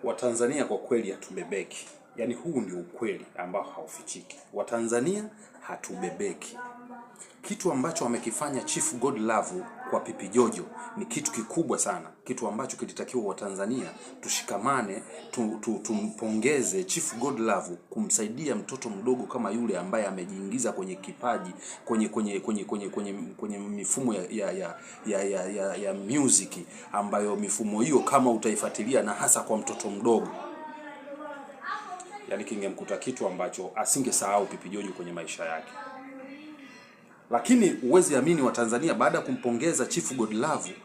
Watanzania kwa kweli hatubebeki. Yaani huu ndio ukweli ambao haufichiki. Watanzania hatubebeki. Kitu ambacho amekifanya Chief Godlove kwa Pipi Jojo ni kitu kikubwa sana, kitu ambacho kilitakiwa Watanzania tushikamane, tumpongeze Chief Godlove kumsaidia mtoto mdogo kama yule ambaye amejiingiza kwenye kipaji, kwenye mifumo ya music, ambayo mifumo hiyo kama utaifuatilia na hasa kwa mtoto mdogo, yani kingemkuta kitu ambacho asingesahau Pipi Jojo kwenye maisha yake. Lakini huwezi amini, wa Tanzania baada ya kumpongeza Chief Godlove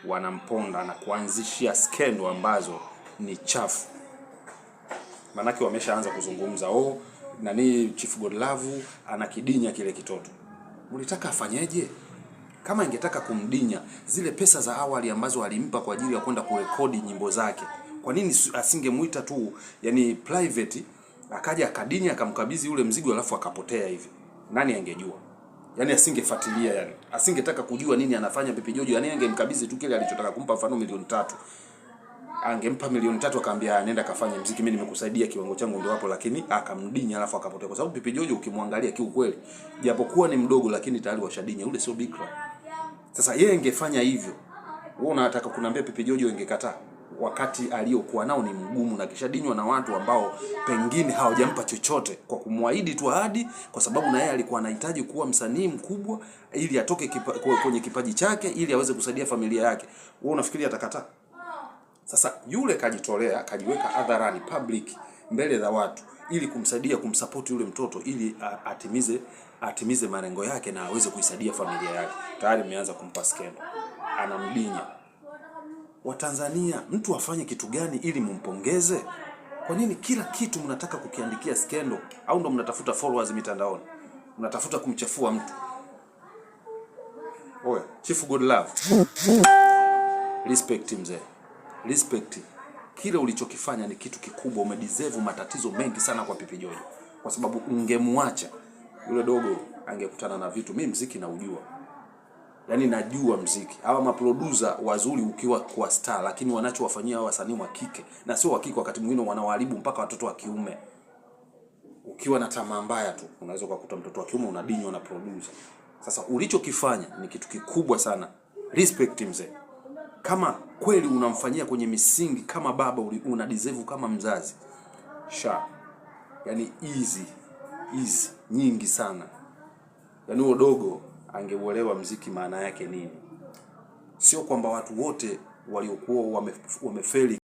wanamponda na kuanzishia skendo ambazo ni chafu. Manake wameshaanza kuzungumza, oh, nani Chief Godlove anakidinya kile kitoto. Mlitaka afanyeje? Kama ingetaka kumdinya, zile pesa za awali ambazo alimpa kwa ajili ya kwenda kurekodi nyimbo zake, kwa nini asingemuita tu yani private, akaja akadinya akamkabidhi ule mzigo alafu akapotea hivi? Nani angejua? Yani asingefuatilia, yani asingetaka kujua nini anafanya Pipi Jojo, yani angemkabidhi tu kile alichotaka kumpa, mfano milioni 3. Angempa milioni 3 akaambia nenda kafanye mziki, mimi nimekusaidia kiwango changu ndio hapo, lakini akamdinya alafu akapotea. Kwa sababu Pipi Jojo ukimwangalia kiukweli, japokuwa ni mdogo, lakini tayari washadinya, yule sio bikra. Sasa yeye ingefanya hivyo, wewe unataka kuniambia Pipi Jojo ingekataa? Wakati aliyokuwa nao ni mgumu na kishadinywa na watu ambao pengine hawajampa chochote kwa kumwahidi tu ahadi, kwa sababu na yeye alikuwa anahitaji kuwa msanii mkubwa ili atoke kwenye kipaji chake ili aweze kusaidia familia yake. Wewe unafikiri atakataa? Sasa yule kajitolea, kajiweka hadharani public mbele za watu ili kumsaidia, kumsupport yule mtoto ili atimize malengo yake na aweze kuisaidia familia yake. Tayari mmeanza kumpa skendo, anamdinya. Watanzania, mtu afanye kitu gani ili mumpongeze? Kwa nini kila kitu mnataka kukiandikia skendo? Au ndo mnatafuta followers mitandaoni? Mnatafuta kumchafua mtu? Oya, Chief Godlove, respect mzee, respect. Kile ulichokifanya ni kitu kikubwa, umedeserve matatizo mengi sana kwa Pipi Jojo, kwa sababu ungemwacha yule dogo angekutana na vitu. Mimi mziki naujua, yaani najua mziki. Hawa maproducer wazuri ukiwa kwa star, lakini wanachowafanyia hawa wasanii wa kike na sio wa kike, wakati mwingine wanawaharibu mpaka watoto wa kiume. Ukiwa na tamaa mbaya tu unaweza ukakuta mtoto wa kiume unadinywa na producer. Sasa ulichokifanya ni kitu kikubwa sana. Respect mzee. Kama kweli unamfanyia kwenye misingi kama baba, una deserve kama mzazi. Sha. Yani easy easy nyingi sana. Yani huo dogo angeuelewa mziki maana yake nini. Sio kwamba watu wote waliokuwa wamefeli